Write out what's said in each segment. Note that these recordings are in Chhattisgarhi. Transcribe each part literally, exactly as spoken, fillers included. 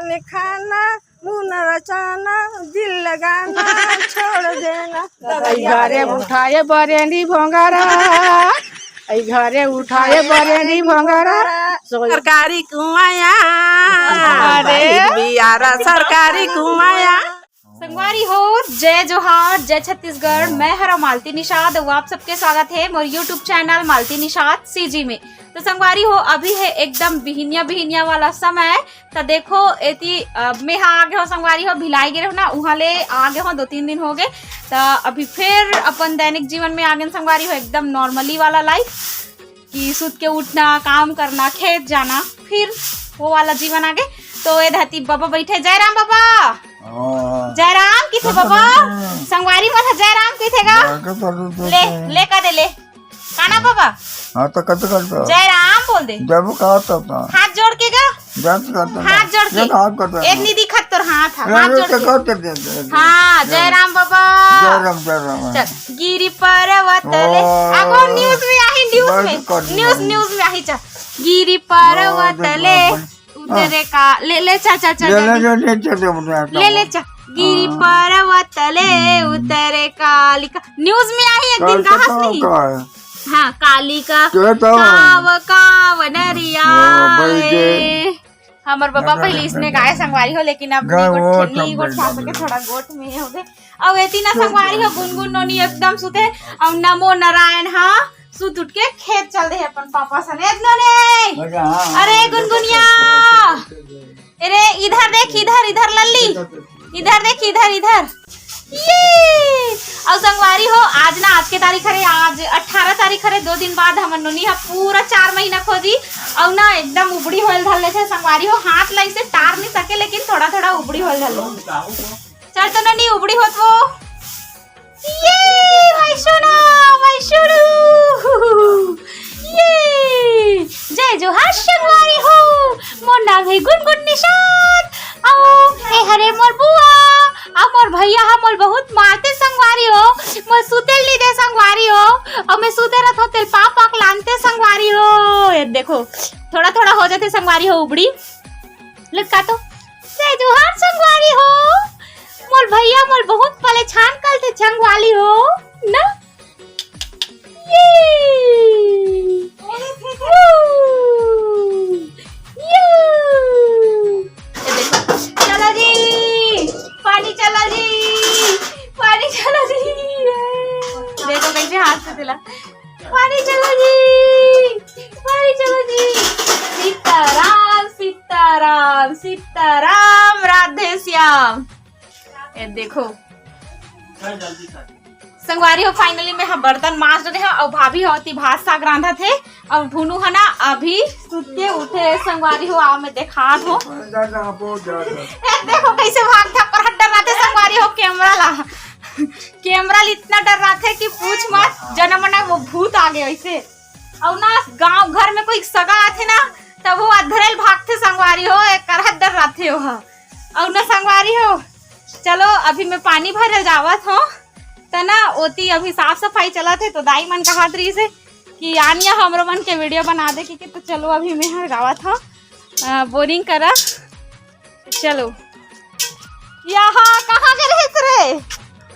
ने खाना, मुंह न रचाना, दिल लगाना छोड़ देना। ऐ घरे उठाए बरेली भोंगरा, ऐ घरे उठाए बरेली भोंगरा। सरकारी कुआया, अरे। बियारा सरकारी कुआया। संगवारी हो, जय जोहार, जय छत्तीसगढ़। मैं हरा मालती निषाद, अउ आप सबके स्वागत है मोर YouTube channel Malti Nishad CG में। तो संगवारी हो, अभी है एकदम बिहिनिया बिहिनिया वाला समय। तो देखो एती, अ, मैं हा आगे हो संगवारी हो, भिलाई गे रहो ना, उहाँ ले आगे हो, दो तीन दिन हो गए। तो अभी फिर अपन दैनिक जीवन में आगे संगवारी हो, एकदम नॉर्मली वाला लाइफ। कि सुत के उठना, काम करना, खेत जाना, फिर वो वाला जीवन आगे। तो ए धरती बाबा बैठे, जय राम बाबा। हाँ। जय राम किथे बाबा? संगवारी मन ह जय राम किथे गा? ले, ले का दे ले। काना बाबा? हाँ, तो कत करता? जय राम बोल दे। जब कहा तो था। हाथ जोड़ के गा। जब करता था। हाथ जोड़ के। जब हाथ करता था। एक नी दिखत तोर हाथ ह, अरे, हाथ जोड़ तो के। कत करता था। हाँ, जय राम बाबा। जय राम, जय राम। चल, गिरी पर्वत ले। ओ, आगो न्यूज में आही, न्यूज में। न्यूज, न्यूज में आही, चल। गिरी पर्वत ले। उतरे का, ले, ले, चा, चा, चा, ले, ले, ले, ले, चा, चा, चा, चा। ले, ले, चा। गिरी पर्वत ले, उतरे कालिका। न्यूज में आही एक दिन, कहास नहीं? हाँ, कालिका। काव, काव नरिया। हमर बाबा पहले इसने गाए संगवारी हो, लेकिन अब नहीं गोठ, नहीं गोठ खा सके, थोड़ा गोठ में हो गए। अब एती ना संगवारी हो, गुनगुन नोनी एकदम सुते, अब नमो नारायण, हाँ, सुत उठ के खेत चल दे अपन पापा सने। एत नोनी, अरे गुनगुनिया, अरे इधर देख, इधर, इधर लल्ली, इधर देख, इधर, इधर। ये! अउ संगवारी हो, आज ना, आज के तारीख हरे, आज अठारह तारीख हरे, दो दिन बाद हमर नोनी ह पूरा चार महीना खोजी, अउ ना एकदम उबड़ी होयल धर लेथे संगवारी हो, हाथ ला इसे टार नहीं सके, लेकिन थोड़ा थोड़ा उबड़ी होयल धर लेथे। चल तो नोनी, उबड़ी होत वो। ये! वैशुणु, वैशुणु। ये! जय जोहार संगवारी हो, मोर नाम है गुनगुन निषाद। अउ ए हरे मोर बुआ, अउ मोर भैया ह मोर बहुत मारते संगवारी हो, मोर सुतेल नी दे संगवारी हो, अउ मैं सुते रथो तेल पाक पाक लानते संगवारी हो। ये देखो, थोड़ा थोड़ा हो जाते संगवारी हो उबड़ी। लुका तो, जय जोहार संगवारी हो, मोर भैया मोर बहुत परेशान करते संगवारी हो, ना? ये! ये देखो, चलो जी, पानी चलो जी, पानी चलो जी। देखो कैसे हाथ से दिला, पानी चलो जी, पानी चलो जी। सीताराम, सीताराम, सीताराम, राधे श्याम। ये देखो संगवारी हो, finally मैं ह बर्तन मांज डरे हव अउ भाभी ह ओती भात साग रांधत हे अउ भुनू ह ना अभी सुत के उठे हे संगवारी हो। आओ मैं देखात हो, ये देखो कैसे भागथे, परहट डराथे संगवारी हो कैमरा ला। कैमरा ला इतना डराथे कि पूछ मत, जना मना वो भूत आ गए वैसे। अउ ना गांव घर में कोई सगा आथे ना, तब वो अधरेल भागथे संगवारी हो, एक करहत डराथे ओहा। अउ ना संगवारी हो, चलो अभी मैं पानी भरे जावत हो, त ना ओती अभी साफ सफाई चलत हे, तो दाई मन कहत रहिस हे कि आनिया हमरो मन के वीडियो बना दे, कि, कि तो चलो अभी मैं हर जावत हो, अ, बोरिंग करा। चलो, यहाँ कहाँ के रहे रे?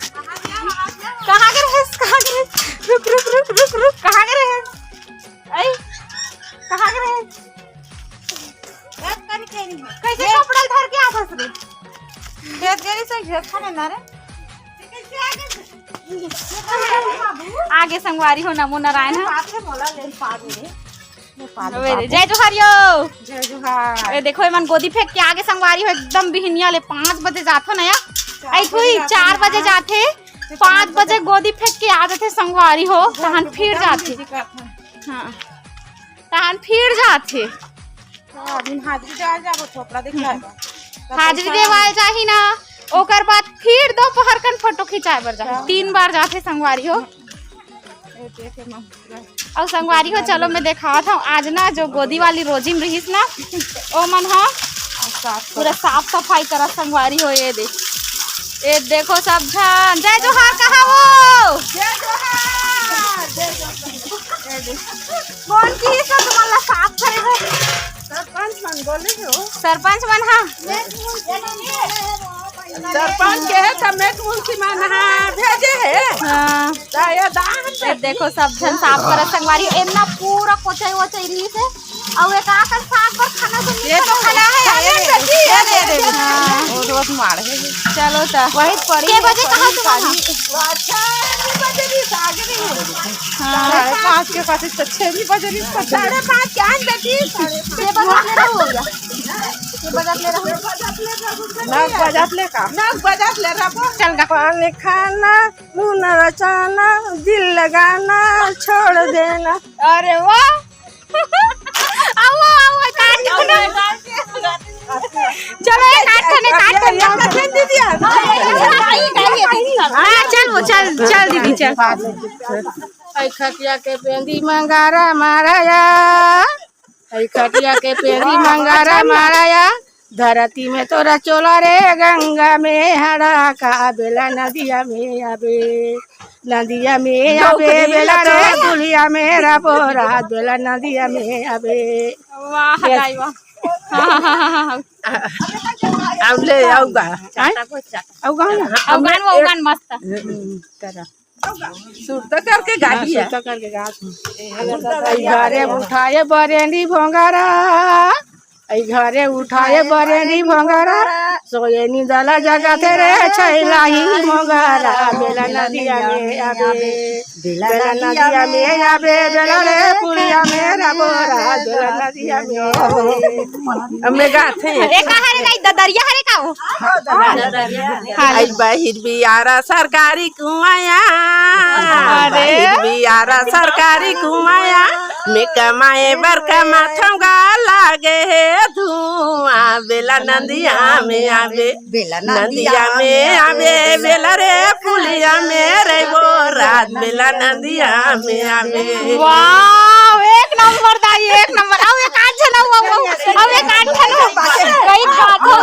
कहाँ के रहे? कहाँ के रहे? रुक, रुक, रुक, रुक, रुक, कहाँ के रहे? ऐ, कहाँ के रहे? कैसे कपड़ा धर के आथस रे? खेत गेली से खेत खाने ना रे। आगे संगवारी हो नमो नारायण ह। अबे रे, जय जोहार यो। जय जोहार। ए देखो, एमन गोदी फेंक के आगे संगवारी हो, एकदम बिहनिया ले पाँच बजे जाथो नया। ऐ थोड़ी चार बजे जाथे, पाँच बजे गोदी फेंक के आ जाथे संगवारी हो, तहन फिर जाथे। हाँ, तहन फिर जाथे। हाँ, अभी हाजिरी देवाल जाबो, चोपड़ा देखे आए बा। हाजिरी देवाल जाही ना, ओकर बाद फिर दोपहर कन फोटो खिंचाए बर जाही। तीन बार जाथे संगवारी हो। अउ संगवारी हो, चलो मैं देखावत हूँ, आज ना जो गोदी वाली रोजिन रहिस ना, ओ मन ह पूरा साफ सफाई करा संगवारी हो। ये दे, ये देखो सब झन, जय जोहार कहा वो। जय जोहार, जय जोहार। ये दे, कौन की सब तुम्हारा साफ करे हो? सरपंच मन बोले हो। सरपंच मन, हाँ। सरपंच के हे त मैं मुंशी मन हा भेजे हे। हाँ। त ये दान ये देखो, सब झन साफ करत संगवारी, एन्ना पूरा कोचई वोचई रहिस हे। अउ ये का कर साग बर खाना तो ये तो खाना है, ये ये दे, ये दे दे। हाँ। वो रोज मार है। चलो त। वही पड़ी के बजे कहाँ तुम वहाँ? अच्छा, ये बजे भी साग नहीं हो। हाँ। साढ़े पाँच के पास तो छह भी बजे नहीं पहुंचे। साढ़े पाँच क्या है बेटी? साढ़े पाँच। ये बजे ले रहा हो गया। ये बजे ले रहा हो। नौ बजत ले का? नौ बजत ले रहा। चल गा। पान खाना, मुंह न रचाना, दिल लगाना छोड़ देना। अरे वाह। आओ, आओ, आओ, काट दो ना। चलो, ये काट दो, काट दो। हाँ, चल वो, चल, चल दीदी, चल। ऐ खटिया के पेंदी मंगारा मारा या, ऐ खटिया के पेंदी मंगारा मारा या, धरती में तोरा चोला रे गंगा में हड़ा का बेला नदिया में आबे, नदिया में आबे बेला रे पुलिया में रबोरा बेला नदिया में आबे। वाह, दाई वाह। हाँ, हाँ, हाँ, हाँ, हाँ। अब ले आऊ गा। आय? आऊ गा ना? अब गान वो गान मस्त। हम्म, करा। सुरता करके गा हाँ, दिया। सुरता करके गा। ऐ घरे उठाए बरेनी भोंगारा, ऐ घरे उठाए बरेनी भोंगारा, सोए निदला जगत रे छैलाही मोंगारा, बेला नदिया में आबे, बेला नदिया में आबे, बेला रे पुलिया में रबोरा, बेला नदिया में आबे। अब मैं गाथे। ए, कहाँ रे दाई, ददरिया हरे का वो? हाँ, ददरिया। आई बाहिर बियारा सरकारी कुआया। अरे। बाहिर बियारा सरकारी कुआया। मैं कमाए बर कमाथंव गा लागे हे धुआं। बेला नदिया में आबे। बेला नदिया में आबे। बेला रे पुलिया में रहिबो रात। बेला नदिया में आबे। वाह, एक नंबर दाई, एक नंबर। आओ, एक आध झन आओ, आओ, आओ। आओ, एक आध झन आओ। कई बात हो।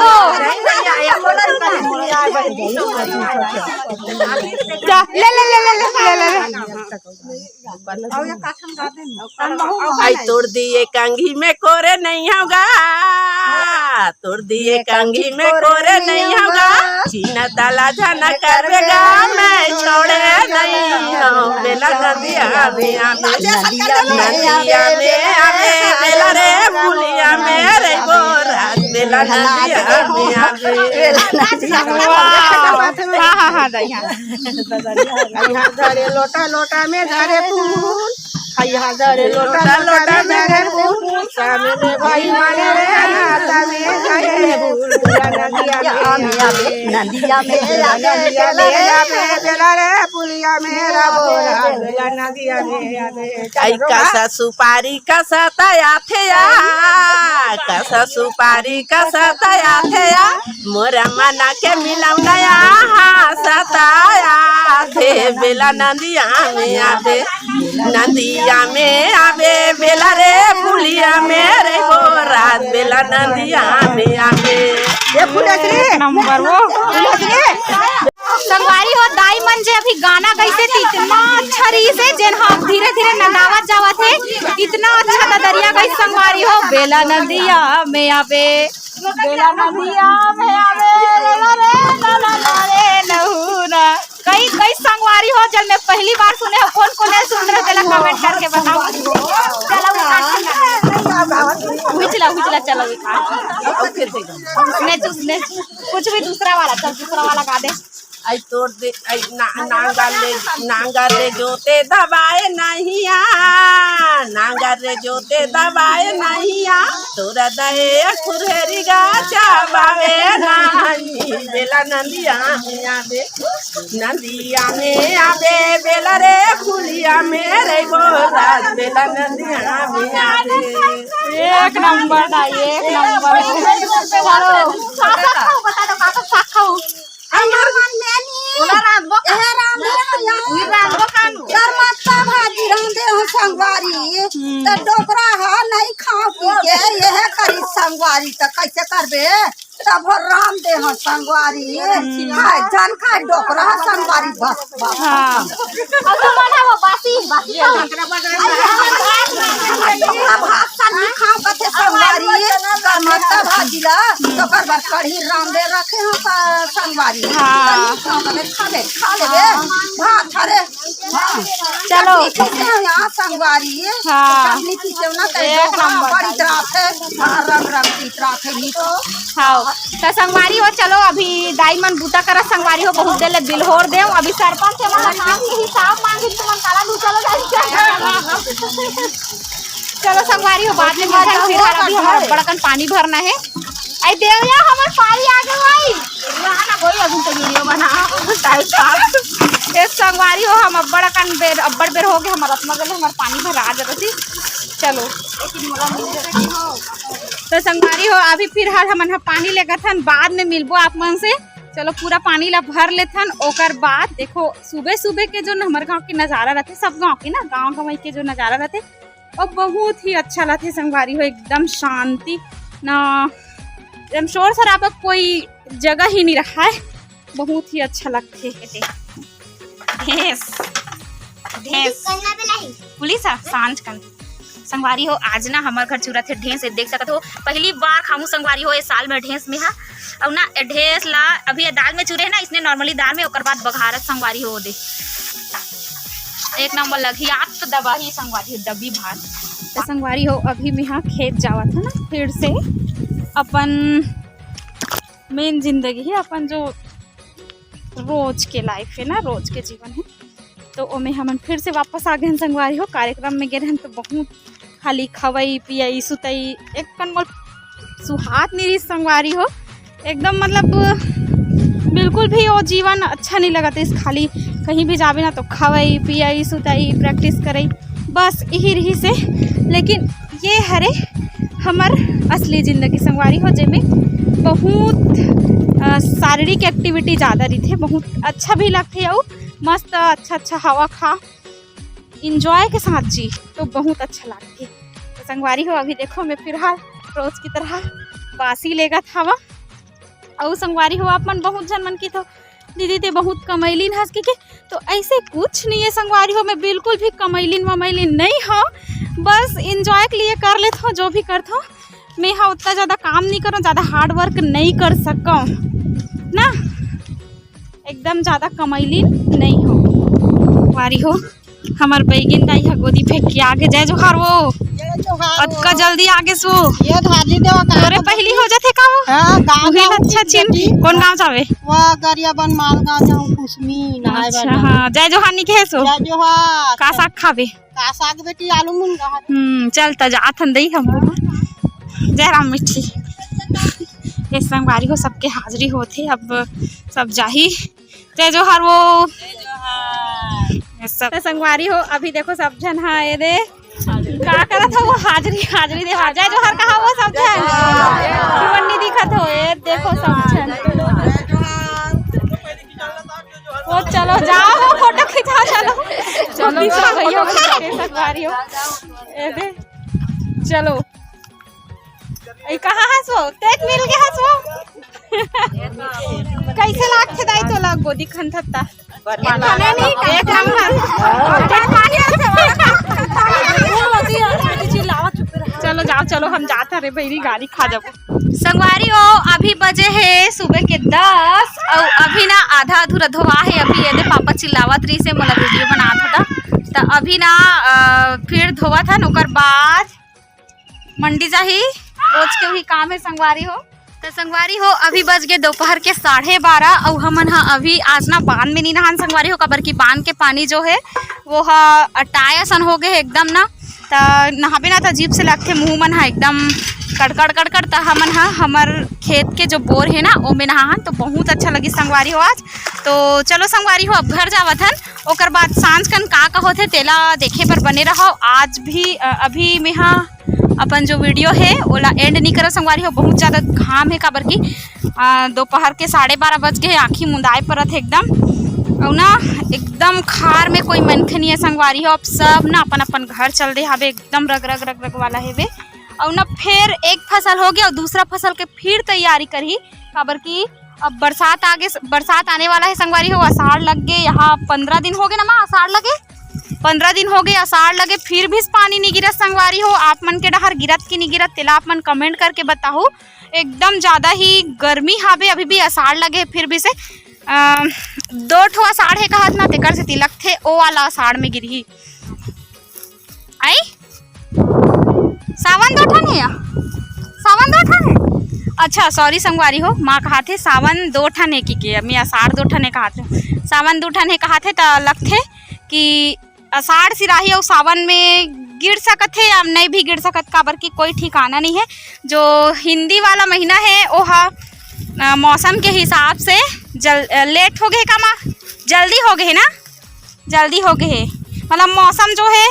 जा, ले, ले, ले। आई तोड़ दिए कंघी में कोरे नहीं होगा, तोड़ दिए कंघी में कोरे नहीं होगा, चीना ताला जाना करबे गा, मैं छोड़े नहीं हूँ। बेला नदिया में आबे, नदिया में आबे, बेला रे पुलिया में रहिबो रात। बेला नदिया में आबे। वाह। हाँ, हाँ, हाँ, दाई, हाँ। यहाँ धरे लोटा, लोटा में धरे फूल। यहाँ धरे लोटा, लोटा में धरे फूल। सामने भाई माने रे, नाता में धरे फूल। नदिया में आबे, नदिया में आबे, बेला रे पुलिया में रहिबो रात। बेला नदिया में आबे। आई कसा सुपारी कसा तया थे या, कसा सुपारी कसा तया थे या, मोर मना के मिलौना या, हाँ, सताया थे। बेला नदिया में आबे, नदिया में आबे, बेला रे पुलिया में रहिबो रात। बेला नदिया में आबे। ये फुलश्री। नंबर वो। फुलश्री। संगवारी हो, दाई मन जे अभी गाना गइसे त इतना अच्छा रहिसे, जेन ह धीरे-धीरे नंदावत जावत हे। इतना अच्छा ददरिया गइस संगवारी हो, बेला नदिया में आबे, बेला नदिया में आबे, ला ला रे, ला ला ला रे, नहू ना। कई, कई संगवारी हो, जब मैं पहली बार सुने हो, कौन कौन है सुन रहे, जरा comment करके बताओ। चलो, उठा, उठा। उछला, उछला, चलो, उठा। Next, next, कुछ भी दूसरा वाला, चल, दूसरा वाला गा दे। आई तोड़ दे, आई ना-, नांगर ले, नांगर ले जोते दबाए नहिया, नांगर ले जोते दबाए नहिया, तोरा दहे खुरहरी गाछा बावे नाही। बेला नदिया में आबे, नदिया में आबे, बेला रे फुलिया में रहिबो रात। बेला नदिया में आबे। एक नंबर ना, एक नंबर। चलो, साग खाओ, बता दो, का साग खाओ? अरे मन में नहीं। ओला रांधबो का? एहे रांधे हो या। ई रांधबो का नु? गरमत्ता भाजी रांधे हो संगवारी। हम्म। त डोकरा ह नहीं खाओ पी के, एहे करी संगवारी, त कैसे करबे? तब रांध दे हो संगवारी। हाय, जन खाय डोकरा संगवारी, बस, बस। हाँ। अब तो मन है वो बासी, बासी खाओ। अब भात साग नहीं खाओ कथे संगवारी, करमत्ता भाजी ला, तो कर बर कढ़ी रांधे रखे हो का संगवारी। हाँ। कढ़ी खाओ, कढ़ी खा ले, खा ले बे। हाँ। भात हरे। हाँ। चलो। चटनी पीसे हो यहाँ संगवारी। हाँ। चटनी पीसे हो ना, तो एक डोकरा नंबर बड़ी दाल। तरह से, हाँ, रंग रंग की तरह से, नहीं तो। हाँ। त संगवारी हो, चलो अभी दाई मन बूता करत संगवारी हो, बहुत देर ले बिल्होर देव। अभी सरपंच से मन काम के हिसाब मांगे, तुमन काला दू, चलो दाई। चलो संगवारी हो, बाद में मिलथन, फिलहाल अभी हमर अब्बड़ अकन पानी भरना हे। आई देवया, हमर पानी आ गे भाई। ना, ना, कोई अभी तो वीडियो बना। ए संगवारी हो, हम अब्बड़ अकन बेर, अब्बड़ बेर हो गे, हमर आत्मा गले, हमर पानी भरा जरूरत ही। चलो। तो संगवारी हो, अभी फिलहाल हमन ह पानी लेगत हन, बाद में मिलबो आप मन से। चलो, पूरा पानी ला भर लेथन, ओकर बाद देखो, सुबह सुबह के जो हमर गांव के नजारा रहथे, सब गांव के ना, गांव गंवई के जो नजारा रहथे, वो बहुत ही अच्छा लगथे संगवारी हो, एकदम शांति ना, एकदम शोर शराबा कोई जगह ही नहीं रहा है, बहुत ही अच्छा लगथे। ढेंस, ढेंस। पुलिस है, सांझ कन। संगवारी हो, आज ना हमर घर चुरत हे ढेंस, देख सकत हो, पहली बार खामू संगवारी हो, ए साल में ढेंस में हा। अउ ना, ए ढेंस ला अभी ए दाल में चुरे हे ना, इसने normally दाल में, ओकर बाद बघारत संगवारी हो दे। एक नंबर लगही, आप तो दबाही संगवारी हो, दबी भात। तो संगवारी हो, अभी मैं हा खेत जावत हूँ ना, फिर से अपन main जिंदगी है, अपन जो रोज के life है ना, रोज के जीवन है, तो ओमे हमन फिर से वापस आ गए हन संगवारी हो। कार्यक्रम में गे रहन तो बहुत खाली खवई, पियई, सुतई, एक कन मोल सुहात नहीं रही संगवारी हो। एकदम मतलब बिल्कुल भी वो जीवन अच्छा नहीं लगत इस, खाली कहीं भी जाबे ना तो खवई, पियई, सुतई, practice करई, बस यही रही से। लेकिन ये हरे हमर असली जिंदगी संगवारी हो, जेमे बहुत, अ, शारीरिक activity ज़्यादा रहिथे, बहुत अच्छा भी लगथे अउ मस्त अच्छा अच्छा हवा खा, enjoy के साथ जी, तो बहुत अच्छा लगथे। तो संगवारी हो, अभी देखो, मैं फिलहाल रोज की तरह बासी लेगत हवा। अउ संगवारी हो, आप मन बहुत झन मन की तो दीदी ते बहुत कमैलिन हस के, के, तो ऐसे कुछ नहीं है संगवारी हो, मैं बिल्कुल भी कमैलिन वमैलिन नहीं हो, बस enjoy के लिए कर लेत हो, जो भी करत हो। मैं हा उतना ज़्यादा काम नहीं करो, ज़्यादा hard work नहीं कर सको ना, एकदम ज़्यादा कमैलिन नहीं हो। संगवारी हो, हमर बैगिन दाई ह गोदी फेंक के आगे। जय जोहार वो। जय जोहार वो। अतका जल्दी आगे सो। ये धाजी देवा का तोरे पहली हो जाथे का वो? हाँ, गाँव उही ला जाऊँ अच्छा चिन। बेटी। कौन गाँव जावे? वो गरियाबंद मालगाँव जाऊँ, कुसमी नहाए अच्छा, बर जाऊँ। हाँ, जय जोहार निकहे सो। जय जोहार। का साग खाबे? का साग बेटी, आलू मुनगा। हम्म, चल त जात हन दई हम। जय राम मिट्ठी। ये संगवारी हो, सबके हाजिरी होथे, अब सब जाही। जय जोहार वो। ये सब। त संगवारी हो, अभी देखो सब झन हा, ये दे का करत हो वो, हाजिरी, हाजिरी देवा। जय जोहार कहा वो सब झन। जीवन नहीं दिखत हो, ये देखो सब झन। वो चलो जाओ, वो फोटो खिंचाओ, चलो। चलो, भैया, संगवारी हो। ये दे। चलो। ए, कहाँ हस वो? तेज मिल गया हस वो? कैसे लागथे दाई तोला गोदी खंथत ता? खाना नहीं, एक नंबर। चलो जाओ, चलो हम जात हरे बहिरी, गाड़ी खा जाबो। संगवारी हो, अभी बजे हे सुबह के दस, अउ अभी ना आधा अधूरा धोवा हे। अभी ये दे पापा चिल्लावत रही से मोला वीडियो बनात होता, त अभी ना, अ, फिर धोवत हन, ओकर बाद मंडी जाही, रोज के वही काम है संगवारी हो। त संगवारी हो, अभी बज गए दोपहर के साढ़े बारह, अउ हमन ह अभी आज ना बांध में नहीं नहान संगवारी हो, काबर कि बांध के पानी जो है वो ह अटाय असन हो गए है एकदम ना। त नहाबे ना त अजीब से लगथे, मुंह मन ह एकदम कड़कड़ कड़कड़। त हमन ह हमर खेत के जो बोर है ना, ओमे नहाहन, तो बहुत अच्छा लगी संगवारी हो आज। तो चलो संगवारी हो, अब घर जावत हन, ओकर बाद सांझ कन का का होथे तेला देखे बर बने रहो। आज भी, अ, अभी मेहा अपन जो वीडियो है ओला एंड नहीं करो संगवारी हो, बहुत ज्यादा घाम है, काबर की, अ, दोपहर के साढ़े बारह बज गए, आँखी मुंदाए परत है एकदम। अउ ना एकदम खार में कोई मनखे नहीं है संगवारी हो, अब सब ना अपन अपन घर चल दे हावे, एकदम रग रग रग रग वाला हेवे। अउ ना फेर एक फसल होगे अउ दूसरा फसल के फिर तैयारी करही, काबर कि अब बरसात आगे, बरसात आने वाला हे संगवारी हो, असाढ़ लग गे, यहाँ पंद्रह दिन होगे ना माँ, असाढ़ लगे, पंद्रह दिन होगे असाढ़ लगे, फिर भी पानी नी गिरत संगवारी हो। आप मन के डहर गिरत कि नी गिरत, तेला आप मन comment करके बताहू। एकदम ज्यादा ही गर्मी हावे, अभी भी असाढ़ लगे, फिर भी से अ, दो ठो असाढ़ हे कहत ना, तेकर सेती लगथे ओ वाला असाढ़ में गिरही। आई सावन दो ठन हे या? सावन दो ठन हे? अच्छा, sorry संगवारी हो, माँ कहत हे सावन दो ठन हे कि के, मैं असाढ़ दो ठन हे कहत हे। सावन दो ठन हे कहत हे, त लगथे कि असाढ़ सिराही अउ सावन में गिर सकत हे या नहीं भी गिर सकत, काबर कि कोई ठिकाना नहीं है। जो हिंदी वाला महीना है, वो हा, अ, मौसम के हिसाब से जल-, अ, late हो गए का माँ? जल्दी हो गए ना? जल्दी हो गए हे। मतलब मौसम जो है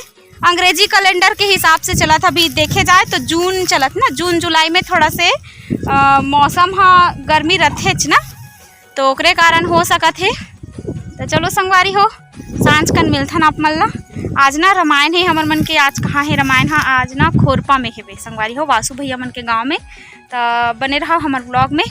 अंग्रेजी calendar के हिसाब से चलत हे। अभी देखे जाए तो जून चलत ना, जून जुलाई में थोड़ा से, अ, मौसम हा गर्मी रथेच ना, तो ओकरे कारण हो सकत हे। तो चलो संगवारी हो, सांझ कन मिलथन आप मन ला। आज ना रामायण हे हमर मन के, आज कहाँ हे रामायण हा? आज ना खोरपा में हेवे संगवारी हो, वासु भैया मन के गांव में। त बने रहो हमर vlog में।